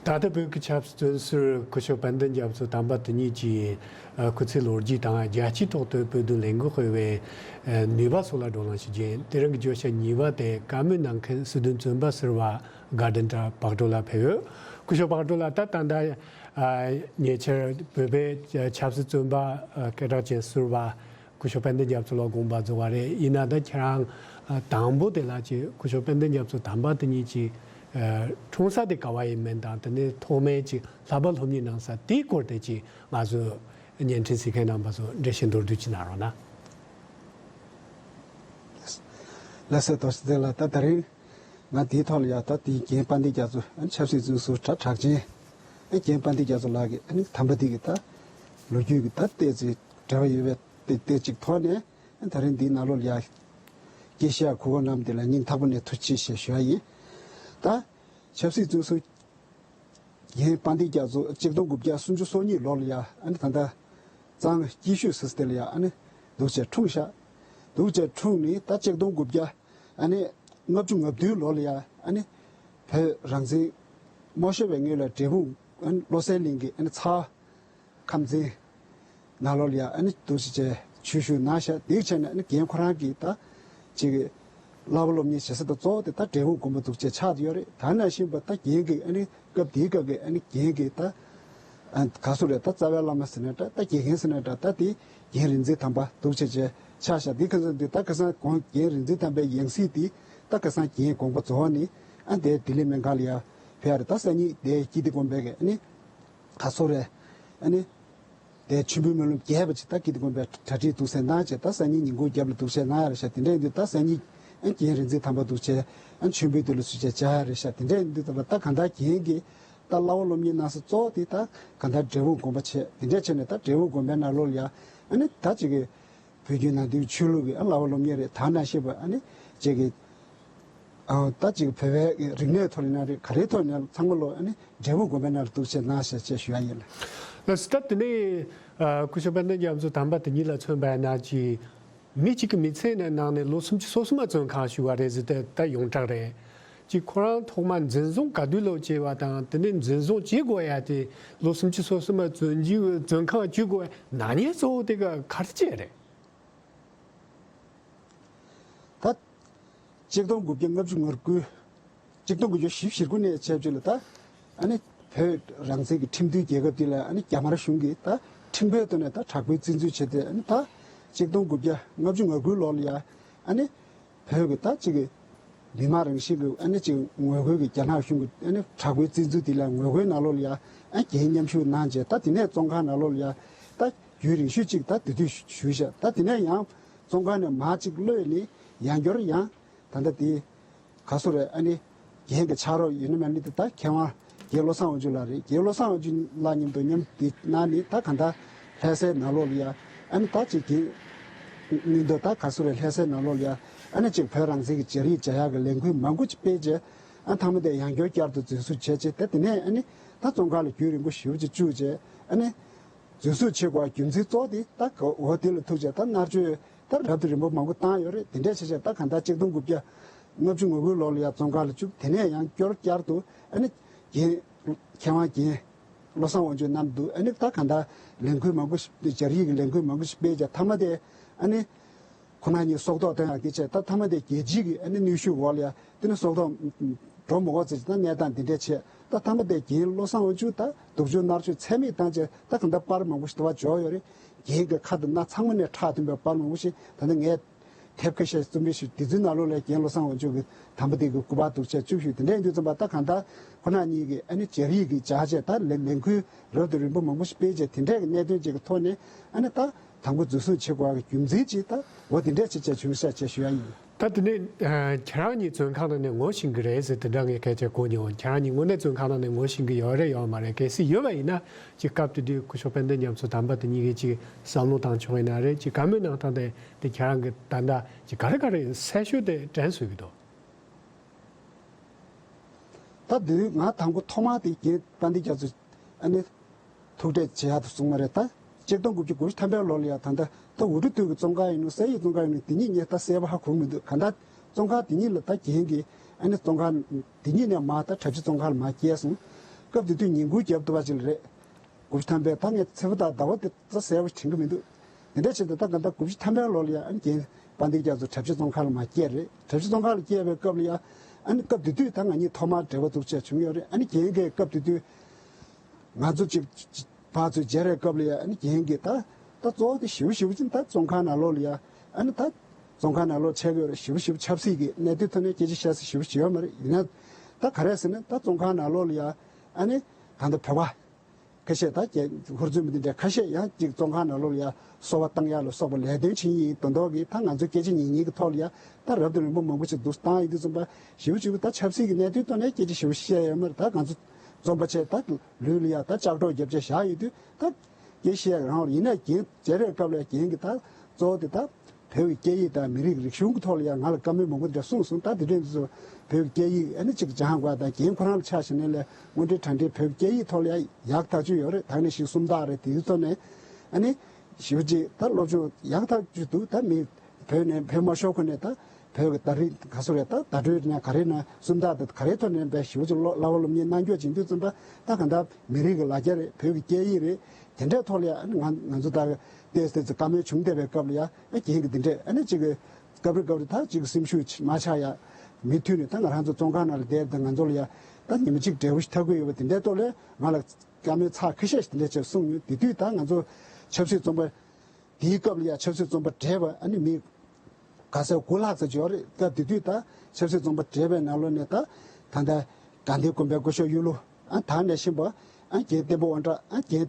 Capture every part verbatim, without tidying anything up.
ད་ལྟ་བོད་ཀྱི་ཆབ་སྲིད་བཙོན་ཟུར་སྐུ་ཞབས་དཔལ་ལྡན་རྒྱ་མཚོ་དམ་པ་དེ་ཉིད་ཀྱི་ཨ་སྐུ་ཚེའི་ལོ་རྒྱུས་དང་རྒྱལ་སྤྱིའི་ཐོག་ཏུ་བོད་དོན་ལས་འགུལ་སྤེལ་བའི་ཨ་ནུས་པ་སོགས་ལ་བགྲོ་གླེང་ཞིག་བྱས། དེ་རིང་གི་བརྗོད་བྱ་གཉིས་པ་དེ་བཀའ་མོལ་གནང་མཁན་སྲིད་དོན་བཙོན་པ་ཟུར་པ་དགའ་ལྡན་གྲགས་བག་གྲོ་ལགས་ཕེབས་ཡོད། སྐུ་ཞབས་བག་གྲོ་ལགས། ད་ད་ལྟ་ཨ་ཉེ་ཆར་བོད་པའི་ཆབ་སྲིད་བཙོན་པ་ཨ་སྐད་གྲགས་ཅན་ཟུར་པ་སྐུ་ཞབས་དཔལ་ལྡན་རྒྱ་མཚོ་ལགས་དགོངས་པ་རྫོགས་པ་རེད། ཡིན་ན་ད་ཁྱེད་རང་ཨ་དང་པོ་དེ་ལ་ཅིག་སྐུ་ཞབས་དཔལ་ལྡན་རྒྱ་མཚོ་དམ་པ་དེ་ཉིད་ཀྱི་ཨ་འཁྲུངས་ས་དེ་ག་བ་ཡིན་མིན་དང་། དེ་ནས་ཐོག་མའི་ཅིག་བསླབ་པ་སློབ་གཉེར་གནང་ས་དེའི་སྐོར་དེ་ཅིག་ང་ཚོ་བརྙན་འཕྲིན་གཟིགས་མཁན་རྣམ་པ་ཚོ་འགྲེལ་བཤད་མདོར་བསྡུས་ཅིག་གནང་རོགས་གནང་། ལགས་སོ། རྡོ་རྗེ་ལགས། ད་ད་རིང་ང་དེའི་ཐོག་ལ་ཡ་ད་དེའི་རྒན་དཔལ་ལྡན་རྒྱ་མཚོ་ཨ་ནི་ཆབ་སྲིད་བཙོན་ཟུར་གྲགས་གྲགས་ཅན་ཨ་རྒན་དཔལ་ལྡན་རྒྱ་མཚོ་ལགས་ཀྱི་ཨ་ནི་དམ་པ་འདི་གི་ད་ལོ་རྒྱུས་ཀྱི་ད་ཏོག་ཙམ་འབྲེལ་བ་ཡོད་པའི་ཏོག་ཙམ་ཅིག་ཐོག་ནས་ཨ་ད་རིང་འདིའི་ནང་ལོགས་ལ་ཡ་སྐད་ཆ་གོ་སྐབས་གནང་བ་འདི་ལ་སྙིང་ཐག་པ་ནས་ཐུགས་རྗེ་ཆེ་ཞུ་ཡ་ཡིན། ད་ཆབ་སྲིད་བཙོན་ཟུར་རྒན་དཔལ་ལྡན་རྒྱ་མཚོ་གཅིག་སྟོང་དགུ་བརྒྱ་སུམ་ཅུ་སོ་གཉིས་ལོ་ལ་ཡ་ཨ་ནི་ད་ལྟ་གཙང་སྐྱིད་ཤོད་ཟེར་དེ་ལ་ཡ་ཨ་ནི་འདུག་བྱས་འཁྲུངས་ཤག་འདུག་བྱས་འཁྲུངས་ནས་ད་གཅིག་སྟོང་དགུ་བརྒྱ་ཨ་ནི་ལྔ་བཅུ་ང་བདུན་ལོ་ལ་ཡ་ཨ་ནི་བོད་རང་བཙན་མ་ཤོར་བའི་སྔོན་ལ་འབྲས་སྤུངས་ཨ་ནི་བློ་གསལ་གླིང་གི་ཨ་ནི་ཚ་ཁམས་ཚན་ནང་ལོགས་ལ་ཡ་ཨ་ནི་འདུག་སེ་བྱས་ཆོས་ཞུ་གནང་ཤག་དེའི་ཆ་ནས་ཨ་ནི་རྒན་ཁོ་རང་གིས་ད་ཅིག་བསླབ་པ་སློབ་གཉེར་བྱེད་ས་དང་གཙོ་བོ་དེ་ད་འབྲས་སྤུངས་དགོན་པ་འདུག་བྱས་ཆགས་བསྡད་ཡོད་རེད། ད་ནང་བཞིན་པ་ད་རྒན་གྱིས་ཨ་ནི་སྐབས་དེའི་སྐབས་ཀྱི་ཨ་ནི་རྒན་གྱིས་ད་ཨ་ག་སུ་རེད། ད་རྩ་བའི་བླ་མ་ཟེར་ན་འདྲ། ད་དགེ་རྒན་ཟེར་ན་འདྲ། ད་དེ་རྒན་རིག་འཛིན་དམ་པ་འདུག་བྱས་བྱས་ཆགས་ཤག་དེ་ཁ་སང་དེ་ད་ཁ་སང་དགོངས་རྒན་རིག་འཛིན་དམ་པའི་ཡང་སྲིད་དེ་ད་ཁ་སང་རྒན་དགོངས་པ་རྫོགས་ནས་ཨ་དེ་ལྡི་ལི་སྨན་ཁང་ལ་ཡ་ཕེབས་རེད། ད་སང་ཉིན་དེ་སྐྱིད་ལྡེ་དགོན་པའི་གི་ཨ་ནི་ག་སོ་རེད། ཨ་ནི་དེ་མཆོད་འབུལ་སྨོན་ལམ་རྒྱས་པ་ཅིག་ད་སྐྱིད་ལྡེ་དགོན་པའི་གྲ་སྒྲིག་འདུག་སེ་གནང་བྱས། ད་སང་ཉིན་ཉིན་གུང་རྒྱབ་ལ་འདུག་སེ་གནང་ཡ་རེད་ཤག་དེ་འདྲ་ཡིན་དུས་ད་སང་ཉིན་ཨ་རྒན་རིག་འཛིན་དམ་པ་འདུག་བྱས་ཨ་མཆོད་འབུལ་དེ་ལ་ཚུད་བྱས་བཅར་ཡ་རེད་ཤག་དེ་འདྲ་ཡིན་དུས་ད་ད་གང་ལྟར་རྒན་གྱིས་ད་བསླབ་པ་སློབ་གཉེར་གནང་ས་གཙོ་བོ་དེ་ད་གང་ལྟར་འབྲས་སྤུངས་དགོན་པ་བྱས། དེ་འདྲ་བྱས་ནས་ད་འབྲས་སྤུངས་དགོན་པའི་ནང་ལོགས་ལ་ཡ་ཨ་ནི་ད་ཅིག་གི་བོད་བརྒྱུད་ནང་བསྟན་ཆོས་ལུགས་ཀྱི་ཨ་བསླབ་པ་སློབ་གཉེར་རེད། ད་ནང་བཞིན་པ་ཨ་ནི་ཅིག་གི་ཨ་ད་ཅིག་བོད་པའི་རིག་གནས་ཐོག་ནས་ན་རེད། ག་རེའི་ཐོག་ནས་ཚང་མ་ལོ་ཨ་ནི་འབྲས་སྤུངས་དགོན་པའི་ནང་ལ་འདུག་བྱས་གནང་ཤག་ཅེས་ཞུ་ཡ་ཡིན། ལགས་སོ། ད་དེ་ནས་ཨ་སྐུ་ཞབས་དཔལ་ལྡན་རྒྱ་མཚོ་དམ་པ་དེ་ཉིད་ལ་མཚོན་པ་ཡིན་ན་ཅིག་མི་གཅིག་གི་མི་ཚེ་ནང་ནས་ལོ་སུམ་ཅུ་སོ་གསུམ་མ་བཙོན་ཁང་བཞུགས་པ་རེད་ཟེར་ཏེ་ད་ཡོངས་གྲགས་རེད། ཅིག་ཁོ་རང་ཐོག་མ་འཛིན་བཟུང་ག་དུས་ལོ་བྱས་པ་དང་། དེ་ནས་འཛིན་བཟུང་བྱེད་དགོས་ཡ་དེ་ལོ་སུམ་ཅུ་སོ་གསུམ་མ་བཙོན་འཇུག་བཙོན་ཁང་བཅུག་དགོས་ཡ་ནག་ཉེས་གཙོ་བོ་དེ་ག་ག་རེ་བྱས་རེད། ད་གཅིག་སྟོང་དགུ་བརྒྱ་ལྔ་བཅུ་ང་དགུ། གཅིག་སྟོང་དགུ་བརྒྱ་བཞི་བཅུ་ཞེ་དགུ་ནས་བྱས་བྱས་ལ་ད་ཨ་ནི་བོད་རང་བཙན་གྱི་ཁྲིམས་མཐུན་རྒྱལ་ཁབ་འདི་ལ་ཨ་ནི་རྒྱ་དམར་གཞུང་གིས་ད་ཁྲིམས་དཔོན་ཐོག་ནས་ད་དྲག་པོའི་བཙན་འཛུལ་བྱས་ཏེ། ཨ་ནི་ད་གཅིག་སྟོང་དགུ་བརྒྱ་ལྔ་བཅུ་ང་དགུ་ལོ་ལ་ཡ་ཨ་ནི་བོད་ཀྱི་ད་ཅིག་གི་མི་མང་རང་བཞིན་གྱི་ཨ་ནི་ཅིག་ངོ་རྒོལ་གྱི་རྒྱ་ནག་གཞུང་གི་ཨ་ནི་དྲག་པོའི་བཙན་འཛུལ་འདི་ལ་ངོ་རྒོལ་ནང་ལོགས་ལ་ཡ་ཨ་རྒན་མཉམ་ཞུགས་གནང་རྗེས། ད་དེ་ནས་བཙོན་ཁང་ནང་ལོགས་ལ་ཡ་ད་རྒྱུན་རིང་ཤོས་ཅིག་ད་དེ་དུས་བཞུགས་ཤག་ད་དེ་ནས་ཡང་བཙོན་ཁང་ནས་མར་ཅིག་གློད་ནས་ཡང་བསྐྱར་ཡང་ད་ལྟ་དེ་ག་སོ་རེད། ཨ་ནི་རྒན་གྱི་ཕྱག་རོགས་ཡིན་ནམ་མིན་ནམ་དེ་ད་མཁས་དབང་རྒན་བློ་བཟང་དབང་ཕྱུག་ལགས་རེད། རྒན་བློ་བཟང་དབང་ཕྱུག་ལགས་མཉམ་དུ་མཉམ་དེ་གནང་ནས་ད་གང་ལྟར་ལྷ་སའི་ནང་ལོགས་ལ་ཡ་ཨ་ནི་ད་ཅིག་རྒན་མཉམ་དུ་ད་ག་སོ་རེད། ལྷ་སའི་ནང་ལོགས་ལ་ཡ་ཨ་ནི་ཅིག་བོད་རང་བཙན་གྱི་སྦྱར་ཡིག་སྦྱར་ཡག་གི་ལས་འགུལ་མང་པོ་ཅིག་སྤེལ་རྗེས། ཨ་མཐའ་མ་དེ་ཡང་བསྐྱར་བསྐྱར་དུ་འཛིན་བཟུང་བྱས་རྗེས། ད་དེ་ནས་ཨ་ནི་ད་བཙོན་ཁང་ལ་རྒྱུན་རིང་པོ་ཞེ་པོ་ཅིག་བཅུག་རྗེས། ཨ་ནི་འཛིན་བཟུང་བྱེད་དགོས་རྒྱུ་མཚན་གཙོ་བོ་དེ་ད་འོ་དེ་ལ་ཐུག་རྗེས་ད་མནར་གཅོད་ད་རབ་ཏུ་རིམ་པ་མང་པོ་བཏང་ཡོད་རེད། དེ་འདྲས་བྱས་རྗེས་ད་གང་ལྟར་གཅིག་སྟོང་དགུ་བརྒྱ་ལྔ་བཅུ་ང་དགུ་ལོ་ལ་ཡ་བཙོན་ཁང་ལ་བཅུག་དེ་ནས་ཡང་བསྐྱར་བསྐྱར་དུ་ཨ་ནི་རྒན་མཁས་དབང་རྒན་བློ་བཟང་དབང་ཕྱུག་མཉམ་དུ་ཨ་ནི་ད་གང་ལྟར་ལས་འགུལ་མང་པོ་ཞིག་སྦྱར་ཡིག་གི་ལས་འགུལ་མང་པོ་ཞིག་སྤེལ་རྗེས་མཐའ་མ་དེ་ཨ་ནི། ཁོ་ན་ཉིད་སྲོག་ཐོག་བཏོན་ཡག་དེ་བྱས། ད་མཐའ་མ་དེ་རྒྱལ་སྤྱིའི་གི་ཨ་ནི་གནོན་ཤུགས་འོག་ལ་ཡ་དེ་ནི་སྲོག་ཐོག་འགྲོ་མི་དགོས་ཟེར་གྱི་ད་གནས་སྟངས་དེ་འདྲས་བྱས། ད་མཐའ་མ་དེ་རྒན་བློ་བཟང་དབང་ཕྱུག་ད་སྡུག་སྦྱོང་མནར་གཅོད་ཚད་མེད་བཏང་བྱས། ད་གང་ལྟར་པར་མང་པོ་ཞིག་དུ་བ་འབྱོར་ཡོད་རེད། རྒན་གྱི་ཁ་དང་སྣ་ཚང་མ་ནས་ཁྲག་ཐོན་པའི་པར་མང་པོ་ཞིག་ད་ནི་ངས་དེབ་ཁ་ཤས་རྩོམ་རིག་ཞུ་དེ་ཚོའི་ནང་ལོགས་ལ་རྒན་བློ་བཟང་དབང་ཕྱུག་གི་དམ་པ་དེ་གི་སྐུ་པར་འདུག་བྱས་བཅུག་ཞུས། དེ་འདྲས་ཡིན་དུས་ཙམ་པ་ད་གང་ལྟར་ཁོ་ན་ཉིད་ཀྱི་ཨ་ནི་སྦྱར་ཡིག་གི་སྦྱར་བྱས་ད་ལས་ལས་འགུལ་རབ་ཏུ་རིམ་པ་མང་པོ་ཞིག་སྤེལ་བྱས། དེ་འདྲས་ཀྱི་གནད་དོན་ཅིག་གི་ཐོག་ནས་ཨ་ནི་ད། དང་པོ་འཛིན་བཟུང་བྱེད་དགོས་པའི་རྒྱུ་མཚན་ཅིག་ད་འོ་དེ་འདྲས་ཅིག་བྱས་བྱུང་ཤག་ཅེས་ཞུ་ཡ་ཡིན། ད་དེ་ནས་ཨ་ཁྱེད་རང་གཉིས་བཙོན་ཁང་ནང་ནས་ངོ་ཤེས་ཀྱི་རེད་ཟེར་དེ་འདྲ་ངས་སྐད་ཆ་གོ་མྱོང་། ཁྱེད་རང་གཉིས་དངོས་གནས་བཙོན་ཁང་ནང་ནས་ངོ་ཤེས་ཀྱི་ཡོད་རེད་ཡོད་མ་རེད། གལ་སྲིད་ཡོད་པ་ཡིན་ན་ཅིག་སྐབས་དེ་དུས་སྐུ་ཞབས་དཔལ་ལྡན་རྒྱ་མཚོ་དམ་པ་དེ་གཉིས་ཀྱིས་ཅིག་བསམ་བློ་བཏང་ཆོག་ཡིན་ན་རེད། ཅིག་བཀའ་མོལ་གནང་སྟངས་དེ་དེ་ཁྱེད་རང་གིས་ད་ལྟ་ཅིག་ག་རེ་ག་རེ་གསལ་ཤོས་དེ་དྲན་གསོས་ཀྱི་འདུག་ད་དུས་ང་དང་པོ་ཐོག་མར་དེ་རྒན་དཔལ་ལྡན་རྒྱ་མཚོ་ཨ་ནི་ཐུག་འཕྲད་བྱེད་ཡག་ཏུ་སོང་བ་རེད། ད་གཅིག་སྟོང་དགུ་བརྒྱ་དགུ་བཅུ་ཐམ་པའི་ལོ་ལ་ཡ་ད་ལྟ་ད་འུ་ཀྲུག་སྟོད་ཀྱི་བཙོན་ཁང་ཡིན་ནོ་སའི་ཡི་བཙོན་ཁང་ཡིན་ནོ་དེ་གཉིས་ངས་ད་གསལ་པོ་ཧ་གོ་མི་འདུག་གང་ལྟར་བཙོན་ཁང་དེ་གཉིས་ལ་ད་རྒན་གྱིས་ཨ་ནི་བཙོན་ཁང་དེ་གཉིས་ནས་མར་ད་གྲྭ་བཞི་བཙོན་ཁང་ལ་མར་བསྐྱལ་སོང་། སྐབས་དེ་དུས་ཉིན་གུང་རྒྱབ་ཏུ་བ་ཅིག་ལ་རེད། དགུ་བཅུ་ཐམ་པའི་ད་ངས་ཚེས་པ་དང་ཟླ་བ་དེ་ཙ་གསལ་པོ་དྲན་གི་མི་འདུག་དེ་འདྲ་བྱས་ཏེ་ད་ག་ད་དགུ་བཅུ་ཐམ་པའི་ལོ་ལ་ཡ་ཨ་ནི་རྒན་དཔལ་ལྡན་རྒྱ་མཚོ་གྲྭ་ཆས་བཙོན་ཁང་ལ་མར་བསྐྱལ་རེད། གྲྭ་ཆས་བཙོན་ཁང་ལ་བསྐྱལ་བའི་སྐབས་ལ་ཡ་ཨ་ནི་སྐབས་དེ་དུས་ད་ང་གཉིས་ཐོག་མར་འབྲེལ་བ་འཛུགས་བྱས་བྱུང་ཡོད་རེད། ཨ་ནི་རྒན་གྱིས་སྐབས་དེ་དུས་ང་ཚོ་གཅིག་ཕར་ཚུར་མཇལ་རེས་སྐབས་ལ་ཡ་ཨ་ནི་རྒན་གྱིས་ད་ད་གཙོ་བོ་དེ་ཞེ་པོ་ཞེ་པོ་ཅིག་ད་བཙོན་ཁང་ནང་ལོགས་ལ་ཡ་ཨ་ནི་ད་བཙོན་ཁང་ནང་ལོགས་བྱས་དགོས་རེད། ཞེ་པོ་ཞེ་པོ་ཆབ་སྲིད་ཀྱི་གནས་དོན་ཐོག་ནས་སྐད་ཆ་བཤད་ས་ཞེ་པོ་ཞིག་ཡོད་མ་རེད། ཡིན་ན་ད་ག་རེ་ཟེར་ན་ད་བཙོན་ཁང་ནང་ལོགས་ལ་ཡ་ཨ་ནི་ད་ལྟ་བོད་པ་ཁ་ཤས་ད་རྒྱ་ཧུར་བརྩོན་པ་འདི་འདྲ་ཁ་ཤས་ཡང་ཅིག་བཙོན་ཁང་ནང་ལོགས་ལ་ཡ་གསོལ་བ་བཏང་ཡག་ལ་སོགས་པ་ལས་དོན་བྱེད་ཀྱི་ཡིན་མདོག་མདོག་གིས་ད་ང་ཚོའི་སྐད་ཆ་ཉན་མཁན་གྱི་ཐོག་ལ་ཡ་ད་རབ་དང་རིམ་པ་མང་པོ་ཞིག་འདུག་བཏང་ཡོད་དུས་ཙམ་པ་ཞེ་པོ་ཅིག་ད་ཆབ་སྲིད་ཀྱི་གནད་དོན་ཐོག་ནས་སྐད་ཆ་ཞེ་པོ་བཤད་ཡོད་མ་རེད། ད་ང་ཚོ་བཙོན་པ་བྱས་ད་ལུས་ལ་ཡ་ད་ལྕགས་སྒྲོག་བརྒྱབ་བྱས་བཞག་ཡོད་དུས་ད་སྐད་བཤད་རང་ཡིན་ན་རྒན་མཇལ་རེས་སྐབས་ལ་རྒན་གྱིས་ད་གཙོ་བོ་དེ་ད་བོད་ཀྱི་སྐད་ཡིག་དང་མི་རིགས་རིག་གཞུང་གི་ཐོག་ལ་ཡང་ང་ལ་བཀའ་མོལ་མང་པོ་འདྲ་གསུངས་སོང་། ད་དེ་འདྲ་ཡིན་ཙང་བོད་ཀྱི་སྐད་ཡིག་ཨ་ནི་གཅིག་སྦྱང་དགོས་དང་རྒན་ཁོ་རང་ལ་ཆ་བཞག་ན་ལས་དངོས་འབྲེལ་དྲ་འབྲེལ་བོད་ཀྱི་སྐད་ཡིག་ཐོག་ལ་ཡང་ཡག་ཐག་ཆོད་ཡོད་རེད། ད་ནས་ཤིག་སུམ་རྟགས་རེད། དེའི་ཐོག་ནས་ཨ་ནི་ཞེ་པོ་ཅིག་ད་སློབ་སྦྱོང་ཡག་ཐག་ཆོད་འདུག་ད་མི་བོད་ནས་བོད་མ་ཤོར་གོང་ནས་ད་བོད་ཀྱི་ད་རིང་ག་ཚོད་རེད། ད་བརྡ་སྤྲོད་ན་ག་རེ་ན་སུམ་རྟགས་དེ་ག་རེ་ཐོག་ནས་བས་ཞེ་པོ་ཅིག་སློབ་སློབ་པ་སློབ་གཉེར་གནང་རྒྱུ་བྱེད་དུས་ཙམ་པ་ད་ག་ད་མི་རིགས་ཀྱི་ལ་རྒྱ་རེད། བོད་ཀྱི་སྐད་ཡིག་རེད། དེ་འདྲའི་ཐོག་ལ་ཡང་ང་ང་ཚོ་ད་ཏོག་ཙམ་བཀའ་མོལ་བྱུང་བསྡད་པའི་སྐབས་ལ་ཡང་ཨ་རྒན་གྱིས་འདི་འདྲས་ཨ་ནི་གཅིག་གི་སྐབས་རེ་སྐབས་རེ་ད་གཅིག་གི་སེམས་ཤུགས་མ་ཆག་ཡ་མུ་མཐུད་ནས་ད་ང་རང་ཚོ་བཙོན་ཁང་ནང་ལ་བསྡད་དེ་ང་ཚོ་ལ་ཡང་ད་ཉི་མ་གཅིག་འབྲས་བུ་ཞིག་ཐོབ་ཀྱི་ཡོད་པ་དེ་འདྲའི་ཐོག་ལ་ང་ལ་བཀའ་མོལ་ཚར་ཁ་ཤས་ཤིག་དེ་འདྲས་བྱས་གསུངས་ཡོད། དེ་དུས་ད་ང་ཚོ་ཆབ་སྲིད་བཙོན་པ་དེའི་སྐབས་ལ་ཡང་ཆབ་སྲིད་བཙོན་པ་བགྲེས་པ་ཨ་ནི་མི་ག་ཚོད་དགུ་ལྷག་ཙམ་ཅིག་ཡོད་རེད། སྐབས་དེ་དུས་ད་ཆབ་སྲིད་བཙོན་པ་བགྲེས་པའི་ནང་ལོགས་ནས་ད་ད་ལྟ་དགའ་ལྡན་དགོན་པའི་སྐུ་ཞབས་གཡུ་ལོ་ཨ་དེ་ནས་ཤིན་པ་ཨ་རྒན་བསྟན་པ་དབང་གྲགས་ཨ་རྒན་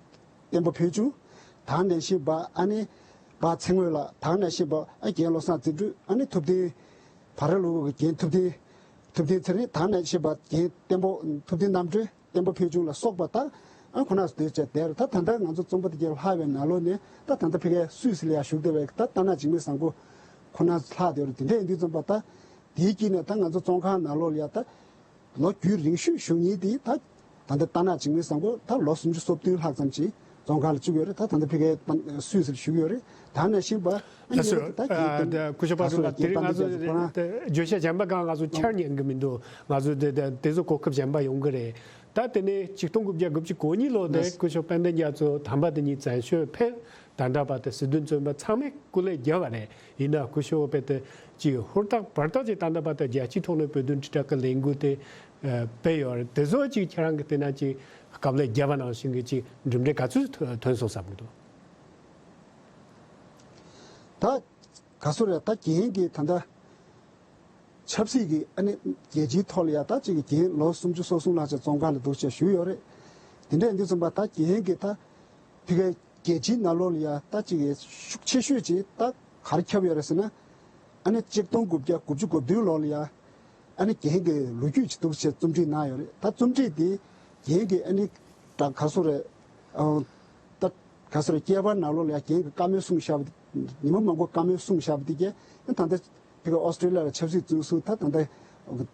བསྟན་པ་ཕུལ་བྱུང་། དེ་ནས་ཤིན་པ་ཨ་ནི་པ་ཚེ་དངོས་ལགས། དེ་ནས་ཤིན་པ་ཨ་རྒན་བློ་བཟང་བརྩོན་འགྲུས། ཨ་ནི་ཐུབ་བསྟན་བ་ར་ལུ་གི་རྒན་ཐུབ་བསྟན་ཐུབ་བསྟན་ཚེ་རིང་། དེ་ནས་ཤིན་པ་རྒན་བསྟན་པ་ཐུབ་བསྟན་རྣམ་གྲོལ། བསྟན་པ་ཕུལ་བྱུང་ལ་སོགས་པ་དག་ཨ་ཁོ་ན་སྡོད་བྱས་བསྡད་རེད། ད་ད་ལྟ་ང་ཚོ་བཙོན་པ་དེ་གའི་ལྷག་པའི་ནང་ལོགས་ནས་ད་ད་ལྟ་ཕ་གིའི་སུད་སི་ལ་ཡང་བཞུགས་བསྡད་པའི་ད་རྟ་ནག་འཇིགས་མེད་བཟང་པོ་ཁོ་ན་ལྷག་བསྡད་རེད། དེ་འདྲ་ཡིན་དུས་ཙམ་པ་ད་དེའི་དཀྱིལ་ནས་ད་ང་ཚོ་བཙོན་ཁང་ནང་ལོགས་ལ་ཡང་ད་ལོ་རྒྱུས་རིང་ཤོས་བཞུགས་མཁན་དེ་ད་ད་ལྟ་རྟ་ནག་འཇིགས་མེད་བཟང་པོ་ད་ལོ་སུམ་ཅུ་སོ་བདུན་ལྷག་ཙམ་ཅིག་བཙོན་ཁང་ལ་བཅུག་ཡོད་རེད། ད་ད་ལྟ་ཕ་གིའི་སུད་སིར་བཞུགས་ཡོད་རེད། ད་ནས་ཤིན་པ་ཨ་ལགས་སོ། ཉིན་རེ་ད་གིན་ཨ་ད་སྐུ་ཞབས་པ་ད་སུ་ལ་དེ་རིང་ང་ཚོ་དེ་རིང་ད་བརྗོད་བྱ་གཞན་པ་གང་ང་ཚོ་འཆར་ཉན་གི་མི་འདུག་ང་ཚོ་དེ་དེ་དེ་ཚོ་གོ་སྐབས་གཞན་པ་ཡོང་གི་རེད། ད་དེ་ནས་ཆིག་སྟོང་དགུ་བརྒྱ་དགུ་བཅུ་གོ་གཉིས་ལོ་དེ་ལགས་སོ། སྐུ་ཞབས་དཔལ་ལྡན་རྒྱ་མཚོ་དམ་པ་དེ་ཉིད་བཙན་བྱོལ་ཕེབས། ད་ལྟ་བར་དུ་སྲིད་དོན་བཙོན་པ་ཚང་མས་སྐུ་ལས་བརྒྱབ་པ་རེད། ཡིན་ན་སྐུ་ཞབས་པས་དེ་ཅིག་ཧུར་ཐག་བར་ཐག་ཅིག་ད་ལྟ་བར་དུ་རྒྱལ་སྤྱིའི་ཐོག་ནས་བོད་དོན་དྲིལ་བསྒྲགས་ཀྱི་ལས་འགུལ་དེ་ཨ་སྤེལ་ཡོད་རེད། དེ་ཚོ་ཅིག་ཁྱེད་རང་གི་བལྟས་ན་ཅིག་དཀའ་ལས་བརྒྱབ་པ་ནང་བཞིན་གྱི་ཅིག་གྲུབ་འབྲས་ག་ཚོད་ཐོན་སོང་བསམ་གྱི་འདུག་ད་ག་ཚོད་རེད། ད་རྒན་གྱིས་ད་ལྟ་ཆབ་སྲིད་ཀྱི་ཨ་ནི་རྒྱལ་སྤྱིའི་ཐོག་ལ་ཡ་ད་ཅིག་གི་རྒན་ལོ་སུམ་ཅུ་སོ་གསུམ་ལྷག་ཅིག་བཙོན་ཁང་ལ་འདུག་བྱས་བཞུགས་ཡོད་རེད། དེ་འདྲ་ཡིན་དུས་ཙམ་པ་ད་རྒན་གྱིས་ད་ཕ་གིའི་རྒྱལ་སྤྱིའི་ནང་ལོགས་ལ་ཡ་ད་ཅིག་གི་ཤུགས་ཆེ་ཤོས་ཅིག་ད་ག་རེ་ཁྱབ་ཡོད་རེད་ཟེར་ན། ཨ་ནི་ཆིག་སྟོང་དགུ་བརྒྱ་དགུ་བཅུ་གོ་བདུན་ལོ་ལ་ཡ་ཨ་ནི་རྒན་གྱི་ལོ་རྒྱུས་ཅིག་འདུག་བྱས་རྩོམ་སྒྲིག་གནང་ཡོད་རེད། ད་རྩོམ་སྒྲིག་དེ་རྒན་གྱི་ཨ་ནི་ད་ག་ཚོད་རེད། ཨ་ད་ག་ཚོད་རེད། སྐྱེས་པ་ནང་ལོགས་ལ་ཡ་རྒན་གྱི་བཀའ་མོལ་གསུངས་བཞག་པ་དེ་ཉི་མ་མང་པོ་བཀའ་མོལ་གསུངས་བཞག་པ་དེ་གས་ཨ་ད་ལྟ་ཕ་གི་ཨོ་སི་ཀྲི་ལི་ཡ་ལ་ཆབ་སྲིད་བཙོན་ཟུར་ད་ད་ལྟ་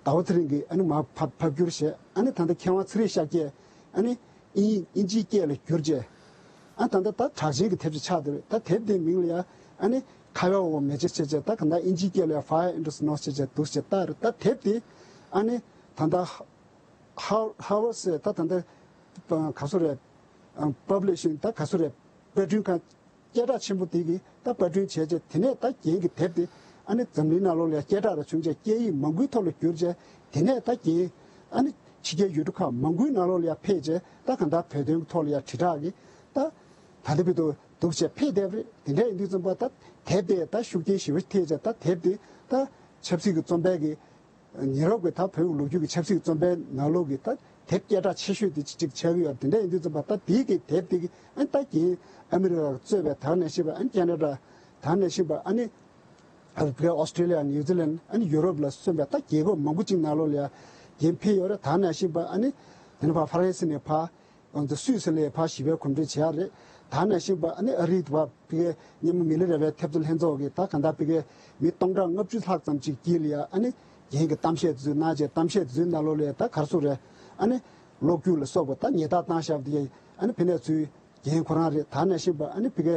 ཟླ་བ་ཚེ་རིང་གིས་ཨ་ནི་མར་ཕབ་ཕབ་བསྒྱུར་བྱས། ཨ་ནི་ད་ལྟ་མཁས་དབང་ཚེ་རིང་ཤཱཀྱས་ཨ་ནི་དབྱིན་དབྱིན་ཇིའི་སྐད་ལ་བསྒྱུར་བྱས། ཨ་ད་ལྟ་ད་གྲགས་ཅན་གྱི་དེབ་ཅིག་ཆགས་བསྡད་རེད། ད་དེབ་དེའི་མིང་ལ་ཡ་ཨ་ནི་ཁ་ཡོག་འོག་མེ་ལྕེ་བྱས་བྱས་ད་ག་ད་དབྱིན་ཇིའི་སྐད་ལ་ཡ་Fire Under Snow་བྱས་བྱས་འདུག་བྱས་ད་རེད། ད་དེབ་དེ་ཨ་ནི་ད་ལྟ་ཧ་ཧར་ཝར་ཌི་ཟེར་ད་ད་ལྟ་ག་ཚོད་རེད། པབ་ལི་ཤིང་ད་ག་ཚོད་རེད། དཔར་སྐྲུན་ཁང་སྐད་གྲགས་ཆེན་པོ་དེ་གིས་ད་པར་སྐྲུན་བྱས་རྗེས་དེ་ནས་ད་རྒན་གྱི་དེབ་དེ་ཨ་ནི་འཛམ་གླིང་ནང་ལོགས་ལ་ཡ་སྐད་གྲགས་ར་བྱུང་རྗེས་སྐད་ཡིག་མང་པོའི་ཐོག་ལ་བསྒྱུར་རྗེས་དེ་ནས་ད་རྒན་ཨ་ནི་ཕྱི་རྒྱལ་ཡུལ་གྲུ་ཁག་མང་པོའི་ནང་ལོགས་ལ་ཡ་ཕེབས་རྗེས་ད་གང་ལྟར་བོད་དོན་གྱི་ཐོག་ལ་ཡ་དྲིལ་བསྒྲགས་ཀྱིས་ད་ད་ལྟ་བར་དུ་འདུག་བྱས་ཕེབས་བསྡད་པ་རེད། དེ་འདྲ་ཡིན་དུས་ཙམ་པ་ད་དེབ་དེ་ད་ཤུགས་རྐྱེན་ཞེ་པོ་ཐེབས་རྗེས་ད་དེབ་དེ་ད་ཆབ་སྲིད་ཀྱི་བཙོན་པའི་གི་ཉེ་རབས་ཀྱི་ད་བོད་ཀྱི་ལོ་རྒྱུས་ཀྱི་ཆབ་སྲིད་བཙོན་པའི་ནང་ལོགས་ཀྱི་ད་དེབ་སྐད་གྲགས་ཆེ་ཤོས་དེ་གཅིག་ཆགས་ཀྱི་ཡོད། དེ་འདྲ་ཡིན་དུས་ཙམ་པ་ད་དེའི་གི་དེབ་དེ་གི་ཨ་ནི་ད་རྒན་ཨ་མི་རི་ཀ་གཙོས་པའི་ད་ནས་ཤེས་པ་ཨ་ནི་ཁེ་ན་ཌ་ད་ནས་ཤེས་པ་ཨ་ནི་ཨ་རི་ཨོ་སི་ཀྲི་ལི་ཡ་ནིའུ་ཛི་ལན་ཨ་ནི་ཡུ་རོབ་ལ་སོན་པའི་ད་རྒྱལ་ཁབ་མང་པོ་གཅིག་ནང་ལོགས་ལ་ཡ་རྒན་ཕེབས་ཡོད་རེད། ད་ནས་ཤེས་པ་ཨ་ནི་དེ་ནས་ཕར་ཧྥ་རན་སི་ནས་ཕར། འོན་ཏེ་སུད་སི་ལ་ཕར་ཞི་བའི་གོམ་བགྲོད་བྱས་ཡ་རེད། ད་ནས་ཤེས་པ་ཨ་ནི་ཨ་རིའི་བ་ཕ་གི་མཉམ་མི་ལི་རེ་བའི་ཐེབས་རྩ་ལྷན་ཚོགས་ཀྱི་ད་ག་ད་ཕ་གི་མི་སྟོང་ཕྲག་ལྔ་བཅུ་ལྷག་ཙམ་ཅིག་དཀྱིལ་ལ་ཡ་ཨ་ནི་རྒན་གྱི་གཏམ་བཤད་དེ་ཚོའི་གནང་བྱས་གཏམ་བཤད་དེ་ཚོའི་ནང་ལོགས་ལ་ད་གར་སོང་རེད། ཨ་ནི་ལོ་རྒྱུས་ལ་སོགས་པ་ད་ཉེས་རྡུང་བཏང་བཞག་པ་དེ་ཨ་ནི་ཕ་ནས་ཚུར་རྒན་ཁོ་རང་རེད། ད་ནས་ཤེས་པ་ཨ་ནི་ཕ་གི་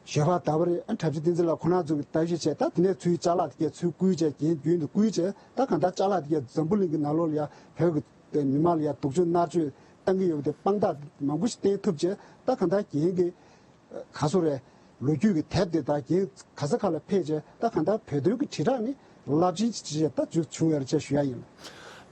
ཞོལ་པ་ཟླ་བ་རེད། ཨ་ནི་གྲྭ་བཞི་བསྟན་འཛིན་ལགས་ཁོ་རང་ཚོ་གི་ལྟ་ཞིབ་བྱས་ད་དེ་ནས་ཚུར་ཅ་ལག་དེ་གས་ཚུར་བསྐུར་བྱས་རྒན་རྒྱུན་དུ་བསྐུར་བྱས་ད་ག་ད་ཅ་ལག་དེ་གས་འཛམ་བུ་གླིང་གི་ནང་ལོགས་ལ་ཡ་བོད་ཀྱི་ དེ་མི་མང་ལ་ཡ་སྡུག་སྦྱོང་མནར་གཅོད་བཏང་གི་ཡོད་པ་དེ་དཔང་རྟགས་མང་པོ་ཞིག་བསྟན་ཐུབ་བྱས། ད་གང་ལྟར་རྒན་གྱི་ག་སོ་རེད། ལོ་རྒྱུས་ཀྱི་དེབ་དེ་དང་རྒན་ག་ས་ག་ལ་ཕེབས་བྱས། ད་གང་ལྟར་བོད་དོན་གྱི་དྲིལ་བསྒྲགས་ནི་རླབས་ཆེན་ཅིག་ད་མཇུག་བྱུང་ཡོད་རེད་ཅེས་ཞུ་ཡ་ཡིན།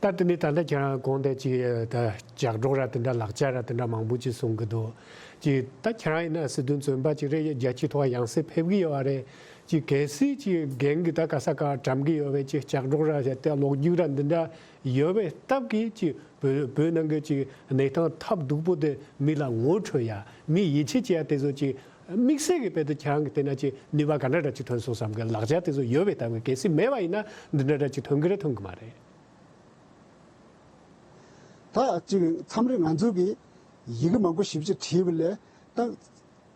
ད་དེ་ནི་ད་ལྟ་ཁྱེད་རང་དགོངས་དེ་ཅིག་ད་ལྕགས་སྒྲོག་ར་དེ་འདྲ་ལག་ཆ་ར་དེ་འདྲ་མང་པོ་ཅིག་གསུང་གི་འདུག་ཅིག་ད་ཁྱེད་རང་ཡིན་ན་སྲིད་དོན་བཙོན་པ་ཅིག་རེད། རྒྱལ་སྤྱིའི་ཐོག་ཡང་སེ་ཕེབས་ཀྱི་ཡོད་རེད། ཅིག་གལ་སྲིད་ཅིག་རྒན་གྱི་ད་ག་ས་ག་གྲམ་གྱི་ཡོད་པའི་ཅིག་ལྕགས་སྒྲོག་ར་བྱས་ཏེ་ལོ་རྒྱུས་ར་འདི་འདྲ་ཡོད་པའི་སྟབས་ཀྱིས་ཅིག་བོད་བོད་ནང་གི་ཅིག་གནས་སྟངས་ཐབས་སྡུག་པོ་དེ་མི་ལ་ངོ་འཕྲོད་ཡ། མི་ཡིད་ཆེས་བྱེད་ཡ་དེ་ཚོ་ཅིག་དམིགས་བསལ་གྱི་དཔེ་དེ་ཁྱེད་རང་གི་བལྟས་ན་ཅིག་ནུས་པ་ག་འདྲ་འདྲ་ཅིག་ཐོན་སོང་བསམ་གི། ལག་ཆ་དེ་ཚོ་ཡོད་པའི་སྟབས་ཀྱིས་གལ་སྲིད་མེད་པ་ཡིན་ན་འདི་འདྲ་འདྲ་ཅིག་ཐོན་གི་རེད་ཐོན་གི་མ་རེད། ད་ཅིག་མཚམས་རེ་ང་ཚོ་གིས་ཡི་གེ་མང་པོ་ཞིབ་ཅིག་བྲིས་པ་ལས་ད།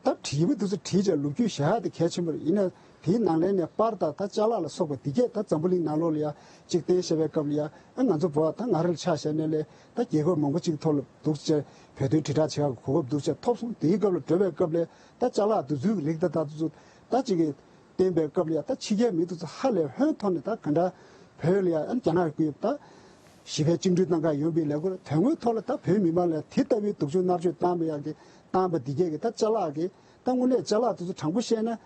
ད་བྲིས་པ་དེ་ཚོ་བྲིས་བྱས་ལོ་རྒྱུས་བཞག་ཡ་དེ་གལ་ཆེན་པོ་རེད། ཡིན་ན་དེའི་ནང་ལན་ནས་པར་དང་ད་ཅ་ལག་ལ་སོགས་པ་འདི་གས་ད་འཛམ་བུ་གླིང་ནང་ལོགས་ལ་ཡ་གཅིག་བསྟན་བཤད་པའི་སྐབས་ལ་ཡ། ཨ་ང་ཚོ་བོད་ད་ང་རང་ལ་ཆ་བཞག་ནས་ལས་ད་རྒྱལ་ཁབ་མང་པོ་གཅིག་ཐོག་ལ་འདུག་བྱས་བོད་དོན་དྲིལ་བསྒྲགས་བྱེད་ཡག་གི་གོ་སྐབས་འདུག་བྱས་ཐོབ་སོང་། དེའི་སྐབས་ལ་འགྲོ་བའི་སྐབས་ལ་ད་ཅ་ལག་འདི་ཚོའི་རིགས་ད་ད་དེ་ཚོ་ད་གཅིག་གིས་བསྟན་པའི་སྐབས་ལ་ཡ། ད་ཕྱི་རྒྱལ་མི་དེ་ཚོ་ཧ་ལས་ཧོན་ཐོག་ནས་ད་ག་འདྲ་བོད་ལ་ཡ་ཨ་རྒྱ་ནག་གིས་ད་ཞི་བའི་བཅིངས་འགྲོལ་གནང་ག་ཡོང་པའི་ལས་འགུལ་དོན་དངོས་ཐོག་ལ་ད་བོད་མི་མང་ལ་དེ་ལྟ་བུའི་སྡུག་སྦྱོང་མནར་གཅོད་བཏང་བའི་ཡག་གི་བཏང་པ་འདི་གས་ཀྱི་ད་ཅ་ལག་གི་ད་དངོས་གནས་ཅ་ལག་དེ་ཚོ་དྲང་པོ་བཤད་ན་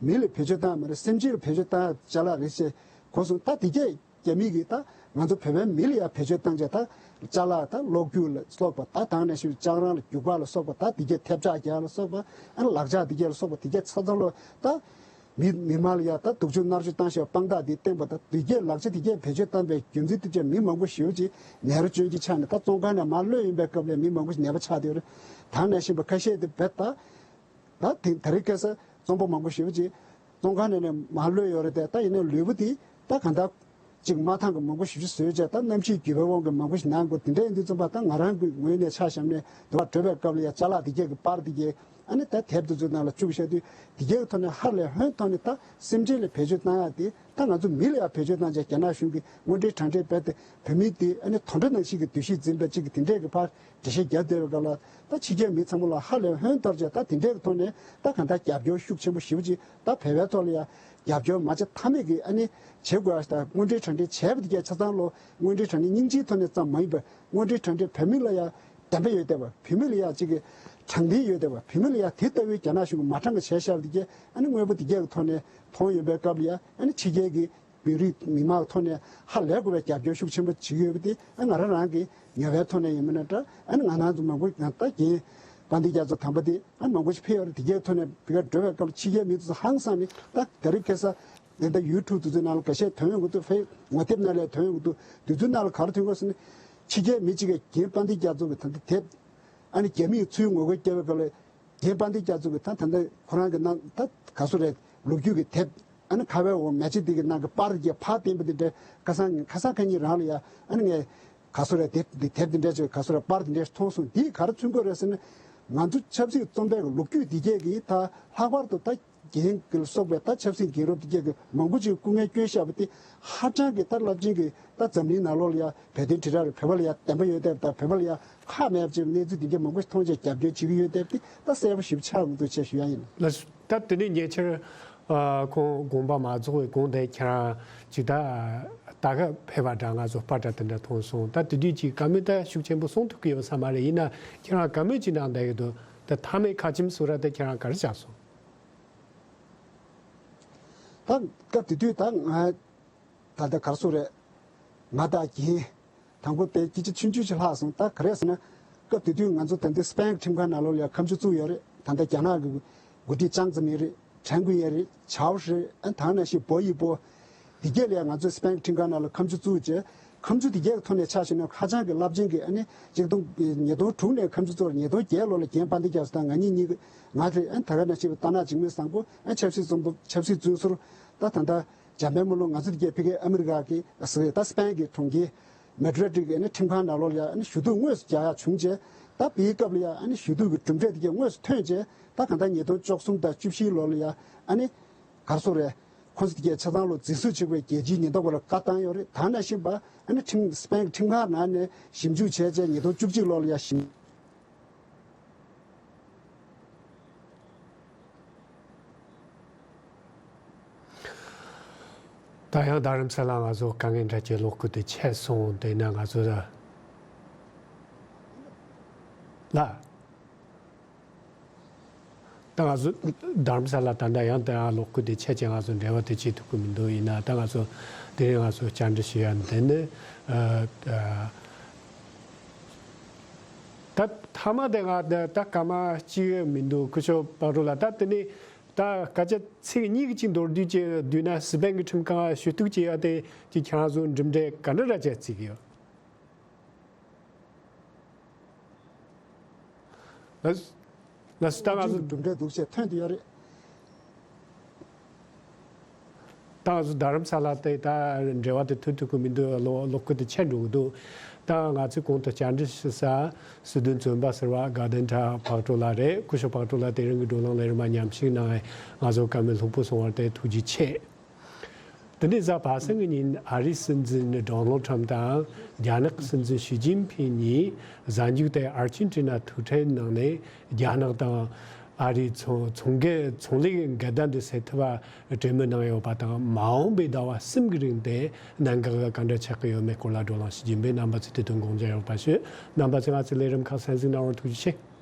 མི་ལ་བེད་སྤྱོད་བཏང་མ་རེད། སེམས་ཅན་ལ་བེད་སྤྱོད་བཏང་ཅ་ལག་རེད་ཅེས་གོ་སོང་། ད་འདི་གས་རྒྱ་མི་གིས་ད་ང་ཚོ་བོད་པའི་མི་ལ་ཡང་བེད་སྤྱོད་བཏང་བྱས་ད་ཅ་ལག་ད་གློག་སྒྱུར་ལ་སོགས་པ་ད་དེ་ནང་བཞིན་ལྕགས་རང་ལ་རྒྱུག་པ་ལ་སོགས་པ་ད་འདི་གས་ཐེབས་ཆག་རྒྱག་ལ་སོགས་པ་ཨ་ནི་ལག་ཆ་འདི་གས་ལ་སོགས་པ་འདི་གས་ཚ་ཚ་ལོ་ད། མི་མི་མང་ལ་ཡ་ད་སྡུག་སྦྱོང་མནར་གཅོད་བཏང་བཞག་དཔང་རྟགས་འདི་བསྟན་པ་དང་འདི་གས་ལག་ཆ་འདི་གས་བེད་སྤྱོད་བཏང་པའི་རྒྱུ་མཚན་དེ་བྱས་མི་མང་པོ་ཞེ་པོ་ཅིག་ནད་རོ་བཅོས་ཀྱི་ཆ་ནས་ད་བཙོན་ཁང་ནས་མར་གློད་ཡོང་པའི་སྐབས་ལ་མི་མང་པོ་ཞིག་ནད་པ་ཆགས་བསྡད་ཡོད་རེད། ད་ནང་བཞིན་པ་ཁ་ཤས་དེ་བེད་ད་ད་དེ་ད་རེས་ཁ་སང་བཙོན་པ་མང་པོ་ཞེ་པོ་ཅིག་བཙོན་ཁང་ནས་ནས་མར་གློད་ཡོད་རེད་དེ། ད་ཡིན་ནའི་ལུས་པོ་དེ་ད་གང་ལྟར་ཅིག་མ་ཐང་གི་མང་པོ་ཞེ་པོ་ཅིག་བཟོས་བྱས་ད་གནམ་གཤིས་འགྱུར་བའི་དབང་གིས་མང་པོ་ཞིག་ན་དགོས། དེ་འདྲ་ཡིན་དུས་ཙམ་པ་ད་ང་རང་གི་ངོས་ནས་ཆ་བཞག་ནས་དུ་བ་བྲོས་པའི་སྐབས་ལ་ཡ་ཅ་ལག་འདི་གས་ཀྱི་པར་འདི་གས་ཨ་ནི་ད་དེབ་དེ་ཚོའི་ནང་ལ་བཅུག་བཞག་དུས་འདི་གས་ཀྱི་ཐོག་ནས་ཧ་ལས་ཧོན་ཐོག་ནས་ད་སེམས་ཅན་ལ་བེད་སྤྱོད་བཏང་ཡག་དེ་ད་ང་ཚོ་མི་ལ་ཡང་བེད་སྤྱོད་བཏང་བྱས་རྒྱ་ནག་གཞུང་གིས་དངོས་འབྲེལ་དྲང་འབྲེལ་རྦད་དེ་བོད་མི་དེ་ཨ་ནི་དུད་འགྲོ་ནང་བཞིན་གྱི་འདུ་ཤེས་འཛིན་པ་གཅིག་གི་དེ་འདྲས་ཀྱི་ཕར་འགྲེལ་བཤད་རྒྱག་བསྡད་པའི་སྐབས་ལ་ད་ཕྱི་རྒྱལ་མི་ཚང་མ་ལ་ཧ་ལས་ཧོན་གཏོར་བྱས་ད་དེ་འདྲས་ཀྱི་ཐོག་ནས་ད་གང་ལྟར་རྒྱབ་སྐྱོར་ཤུགས་ཆེན་པོ་ཞེ་པོ་ཅིག་ད་བོད་པའི་ཐོག་ལ་ཡང་རྒྱབ་སྐྱོར་མ་བྱས་ཐབས་མེད་ཀྱི་ཨ་ནི་བྱེད་དགོས་ཡ་ཞིག་དང་། དངོས་འབྲེལ་དྲང་འབྲེལ་བྱས་པ་དེ་གས་ཆ་ཚང་ལོ་དངོས་འབྲེལ་དྲང་འབྲེལ་སྙིང་རྗེའི་ཐོག་ནས་ཙམ་མ་ཡིན་པར་དངོས་འབྲེལ་དྲང་འབྲེལ་བོད་མི་ལ་ཡང་བདེན་པ་ཡོད་བསྡད་པ། བོད་མི་ལ་ཡང་གཅིག་གི་དྲང་བདེན་ཡོད་བསྡད་པ། བོད་མི་ལ་ཡང་དེ་ལྟ་བུའི་རྒྱ་ནག་གཞུང་གིས་མ་དྲང་གི་བྱས་བཞག་པ་དེ་གས་ཨ་ནི་དངོས་པོ་དེ་གས་ཀྱི་ཐོག་ནས་མཐོང་ཡོང་པའི་སྐབས་ལ་ཡང་ཨ་ནི་ཕྱི་རྒྱལ་གྱི་བོད་རིགས་མི་མང་ཐོག་ནས་ཧ་ལས་དགོས་པའི་རྒྱབ་སྐྱོར་ཤུགས་ཆེན་པོ་བྱེད་ཀྱི་ཡོད་པ་དེ་ཨ་ང་རང་རང་གི་ངལ་བའི་ཐོག་ནས་ཡིན་མིན་ན་འདྲ། ཨ་ནི་ང་རང་ཚོ་མང་པོ་ང་ད་རྒན་དཔལ་ལྡན་རྒྱ་མཚོ་དམ་པ་དེ་ཨ་མང་པོ་ཞིག་ཕེབས་ཡོད་རེད། དེ་གའི་ཐོག་ནས་བོད་སྐད་འགྲོ་བའི་སྐབས་ལ་ཕྱི་རྒྱལ་མི་ཚོ་ཧང་སངས་ནས་ད་དེ་རིང་ཁ་སང་འདི་འདྲ་ཡུ་ཊུབ་དེ་ཚོའི་ནང་ལ་འགའ་ཤས་ཐོན་ཡོང་གི་འདུག་ཕེབས་ངོ་དེབ་ནང་ལ་ཐོན་ཡོང་གི་འདུག་དེ་ཚོའི་ནང་ལ་ག་རེ་ཐོན་གོ་ཟེར་ན། ཕྱི་རྒྱལ་མི་གཅིག་གིས་རྒན་དཔལ་ལྡན་རྒྱ་མཚོ་གི་ད་ལྟ་དེབ་ཨ་ནི་རྒྱ་མིས་ཚུར་ངོ་རྒོལ་བརྒྱབ་པའི་སྐབས་ལ། རྒན་དཔལ་ལྡན་རྒྱ་མཚོ་གིས་ད་ད་ལྟ་ཁོ་རང་གི་ནང་ད་ག་སོ་རེད། ལོ་རྒྱུས་ཀྱི་དེབ་ཨ་ནི་ཁ་བའི་འོག་མལ་ཆས་འདི་གི་ནང་གི་པར་གྱི་ཕར་བསྟན་པ་འདི་འདྲ་ཁ་སང་ཁ་སང་ཁ་ཉིན་རང་ལ་ཡ་ཨ་ནི་ངས་ག་སོ་རེད། དེབ་འདི་དེབ་འདི་འདྲ་ཅིག་ག་སོ་རེད། པར་འདི་འདྲ་མཐོང་སོང་། འདིས་ག་རེ་མཚོན་གྱི་རེད་ཟེར་ན། ང་ཚོ་ཆབ་སྲིད་བཙོན་པའི་ལོ་རྒྱུས་འདི་གས་ཀྱིས་ད་ལྷག་པར་དུ་ད་རྒན་གྱི་སོགས་པའི་ད་ཆབ་སྲིད་རྒན་རབས་འདི་གས་ཀྱིས་མང་པོ་ཅིག་སྐུ་ངལ་བསྐྱོན་བཞག་པ་དེ་ཧ་ཅང་གི་ད་རླབས་ཆེན་གྱི་ད་འཛམ་གླིང་ནང་ལོགས་ལ་ཡ་བོད་དོན་དྲིལ་བསྒྲགས་རེད། བོད་པ་ལ་ཡ་བདེན་པ་ཡོད་བསྡད་པ་དང་། བོད་པ་ལ་ཡ་ཁག་མེད་པ་ཅིག་གནས་ཚུལ་འདི་གས་མང་པོ་ཞིག་མཐོང་བྱས་རྒྱབ་སྐྱོར་བྱེད་ཀྱི་ཡོད་བསྡད་པ་དེ་ད་གསལ་པོ་ཞིག་ཆགས་འདུག་ཅེས་ཞུ་ཡ་ཡིན། ལགས་སོ། ད་དེ་ནས་ཉེ་ཆར་ཨ་ཁོང་དགོངས་པ་མ་རྫོགས་པའི་གོང་དེ་ཁྱེད་རང་ཅིག་ད་ད་ག་ཕེབས་པ་འདྲ་ང་ཚོ་པར་འདྲ་དེ་འདྲ་མཐོང་སོང་། ད་དེ་དུས་ཅིག་བཀའ་མོལ་ད་ཤུགས་ཆེན་པོ་གསུང་ཐུབ་ཀྱི་ཡོད་ས་མ་རེད། ཡིན་ན་ཁྱེད་རང་བཀའ་མོལ་ཅིག་གནང་བསྡད་ཡོད་འདུག་ད་མཐའ་མའི་ཁ་ཆེམས་ཟེར་བ་དེ་ཁྱེད་རང་ག་རེ་བཞག་སོང་། ད་སྐབས་དེ་དུས་ད་ང་ད་ལྟ་ག་རེ་ཟེར་རེད། ང་དང་རྒན་དང་པོ་དཔེ་སྐད་ཆ་ཆུང་ཆུང་ཞིག་ལྷག་སོང་། ད་ག་རེ་ཟེར་ན། སྐབས་དེ་དུས་ང་ཚོ་ད་ལྟ་སི་པན་གྱི་ཁྲིམས་ཁང་ནང་ལོགས་ལ་ཡང་ཁ་མཆུ་བཙུགས་ཡོད་རེད། ད་ལྟ་རྒྱ་ནག་གི་འགོ་ཁྲིད་ཅང་ཙེ་མིན་རེད། ཁྲེན་ཀུན་ཡེ་རེད། ཆའོ་ཧྲི་རེད། ཨ་ནི་ད་ག་ནང་བཞིན་པོ་ཡི་པོ། དེ་གས་ལ་ཡང་ང་ཚོས་སི་པན་གྱི་ཁྲིམས་ཁང་ནང་ལ་ཁ་མཆུ་བཙུགས་བྱས། ཁ་མཆུ་དེ་གས་ཀྱི་ཐོག་ནས་ཆ་བཞག་ན་ཧ་ཅང་གི་རླབས་ཆེན་གྱི། ཨ་ནི་ཆིག་སྟོང་ཉིས་སྟོང་དྲུག་ནས་ཁ་མཆུ་བཙུགས་རེད། ཉིས་སྟོང་བརྒྱད་ལོ་ལ་རྒན་དཔལ་ལྡན་རྒྱ་མཚོ་དང་ང་གཉིས་གཉིས་ཀྱིས་ང་རེད། ཨ་ནི་ད་ག་ནང་བཞིན་རྟ་ནག་འཇིགས་མེད་བཟང་པོ། ཨ་ནི་ཆབ་སྲིད་བཙོན་པ། ཆབ་སྲིད་བཙོན་ཟུར། ད་ད་ལྟ་འཇམ་དཔལ་དམུ་ལོང་། ང་ཚོ་དེ་གས་ཕ་གིའི་ཨ་མི་རི་ཀ་གི་ཟེར་ད་སི་པན་གྱི་གྲོང་ཁྱེར་མེ་ཌི་རིད་གི་ཨ་ནི་ཁྲིམས་ཁང་ནང་ལོགས་ལ་ཡ་ཨ་ནི་ཞུ་གཏུག་དངོས་སུ་རྒྱག་ཡ་བྱུང་རྗེས། ད་དེའི་སྐབས་ལ་ཡ་ཨ་ནི་ཞུ་གཏུག་གི་གྲུབ་འབྲས་དེ་གས་དངོས་སུ་ཐོན་རྗེས། ད་གང་ལྟར་ཉིས་སྟོང་བཅུ་གསུམ་དང་བཅུ་བཞི་ལོ་ལ་ཡ་ཨ་ནི་ག་རེ་ཟེར་རེད། ཁོ་ཚོ་དེ་གས་ཆ་ཚང་ལོ་འཛིན་བཟུང་བྱེད་པའི་རྒྱལ་སྤྱིའི་ཉེན་རྟོག་པ་ལ་བཀའ་བཏང་ཡོད་རེད། ད་ག་ནང་བཞིན་པ་ཨ་ནི་ཁྲིམས་སི་པན་གྱི་ཁྲིམས་ཁང་ནང་ནས་ཞིབ་འཇུག་བྱས་རྗེས་ཉིས་སྟོང་བཅུ་གཅིག་ལོ་ལ་ཡ་ཞིབ། ད་ཡང་རྡ་རམ་ས་ལ་ང་ཚོ་དཀའ་ངལ་འདྲ་ཅིག་ལོག་གི་དུས་ཆད་སོང་། དེས་ན་ང་ཚོ་ད་ ལ། ད་ང་ཚོ་དྷ་རམ་ས་ལ་ད་ལྟ་ཡང་ད་ལོག་སྐུལ་དེ་ཆད་ཅེས་ང་ཚོ་འབྲེལ་བ་དེ་བྱེད་ཐུབ་ཀྱི་མི་འདུག་ཡིན་ན་ད་ང་ཚོ་དེ་རིང་ང་ཚོ་བཅར་འདྲི་ཞུ་ཡ་འདི་ནི་ཨ་ཨ་ད་མཐའ་མ་དེ་ང་ད་ད་སྐར་མ་གཅིག་མི་འདུག་སྐུ་ཞབས་པག་གྲོ་ལགས། ད་དེ་ནི་ད་སྐད་ཆ་ཚིག་གཉིས་ཀྱི་གཅིག་མདོར་བསྡུས་ཅིག་བསྡུས་ན། སི་པན་གྱི་ཁྲིམས་ཁང་ཞུ་གཏུག་བྱས་ཡ་དེ་ཀྱི་ཁྱེད་རང་ཚོ་གྲུབ་འབྲས་ག་འདྲ་ར་ཅིག་བརྩི་གི་ཡོད། ལགས་ལགས་སོ། ད་ང་ཚོ་གྲུབ་འབྲས་འདུག་ཅེས་ཐོན་དུ་ཡོད་རེད། ད་ང་ཚོ་དྷ་རམ་ས་ལ་དེ་ད་འབྲེལ་བ་དེ་མཐུད་ཐུབ་ཀྱི་མི་འདུག་ལོ་ལོག་སྐུལ་དེ་ཆད་འགྲོ་གི་འདུག་ད་ང་ཚོས་གོང་དུ་བཅར་འདྲི་ཞུ་ས་སྲིད་དོན་བཙོན་པ་ཟུར་པ་དགའ་ལྡན་གྲགས་པག་གྲོ་ལགས་རེད། སྐུ་ཞབས་པག་གྲོ་ལགས་དེ་རིང་གི་བགྲོ་གླེང་ལས་རིམ་མ་མཉམ་ཞུགས་གནང་བའི་ང་ཚོ་བཀའ་མོལ་ལྷུག་པོ་གསུང་བར་དེ་ཐུགས་རྗེ་ཆེ། དེ་ནས་གཟའ་པ་སངས་ཀྱི་ཉིན་ཨ་རིའི་སྲིད་འཛིན་ཌོ་ནལ་ཁྲམ་དང་རྒྱ་ནག་གི་སྲིད་འཛིན་ཞི་ཅིན་ཕིང་གཉིས་གཟའ་མཇུག་དེ་ཨར་ཅན་ཊི་ན་ཐུག་འཕྲད་གནང་ནས་རྒྱ་ནག་དང་ཨ་རིའི་ཚོང་ཚོང་འགལ་ཚོང་ལས་འགལ་ཟླ་འདི་སེལ་ཐབས་གྲོས་མོལ་གནང་ཡོད་པ་དང་། མ་འོངས་པའི་ཟླ་བ་གསུམ་གྱི་རིང་དེ་གནད་འགག་ག་འདྲ་ཆགས་ཀྱི་ཡོད་མེད་སྐོར་ལ་བགྲོ་གླེང་ཞུ་རྒྱུ་ཡིན་པས། རྣམ་པ་ཚོས་དེ་དོན་དགོངས་འཇགས་ཡོད་པ་ཞུ། རྣམ་པ་ཚོས་ང་ཚོའི་ལས་རིམ་ཁག་གསན་གཟིགས་གནང་བར་ཐུགས་རྗེ་ཆེ།